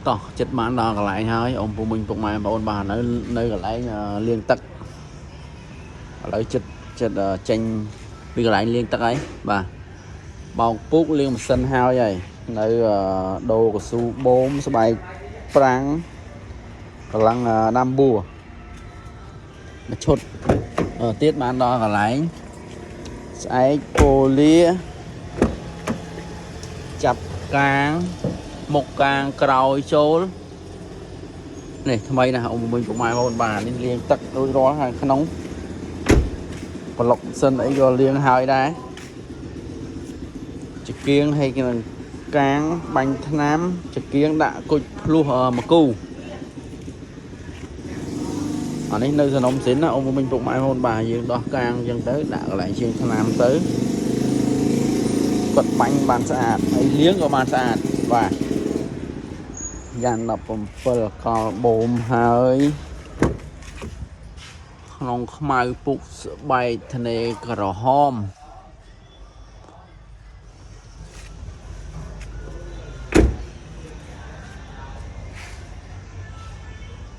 តោះចិត្តបានដល់កន្លែងហើយអ៊ំពូមីងពុកម៉ែបងប្អូនបាទនៅនៅកន្លែងអឺលាងទឹកឥឡូវចិត្តចិត្តអឺចេញពីកន្លែងលាងទឹកហើយបាទបោកពូកលាងម៉ាស៊ីនហើយហើយនៅអឺដូរកស៊ូបូមស្បែកប្រាំងកម្លាំងអឺដាំបួមួយឈុតអឺទៀតបានដល់កន្លែងស្អែកប៉ូលាចាប់កាងមុខកាងក្រោយចូល នេះថ្មីណាស់អ៊ំមួយពុកម៉ែបងប្អូនបាទនេះលាងទឹករួចរាល់ហើយក្នុងប្លុកសិនអីក៏លាងហើយដែរចង្គៀងហើយនឹងកាងបាញ់ថ្នាំចង្គៀងដាក់គុជភ្លោះអឺមកគូអានេះនៅសនំសិនណាអ៊ំមិញពុកម៉ែបងប្អូនបាទយើងដោះកាងអញ្ចឹងទៅដាក់កន្លែងជាងថ្នាំទៅគាត់បាញ់បានស្អាតហើយលាងក៏បានស្អាតបាទយ៉ាង17កលបូមហើយ ក្នុងខ្មៅពុកស្បែកធ្នេក្រហម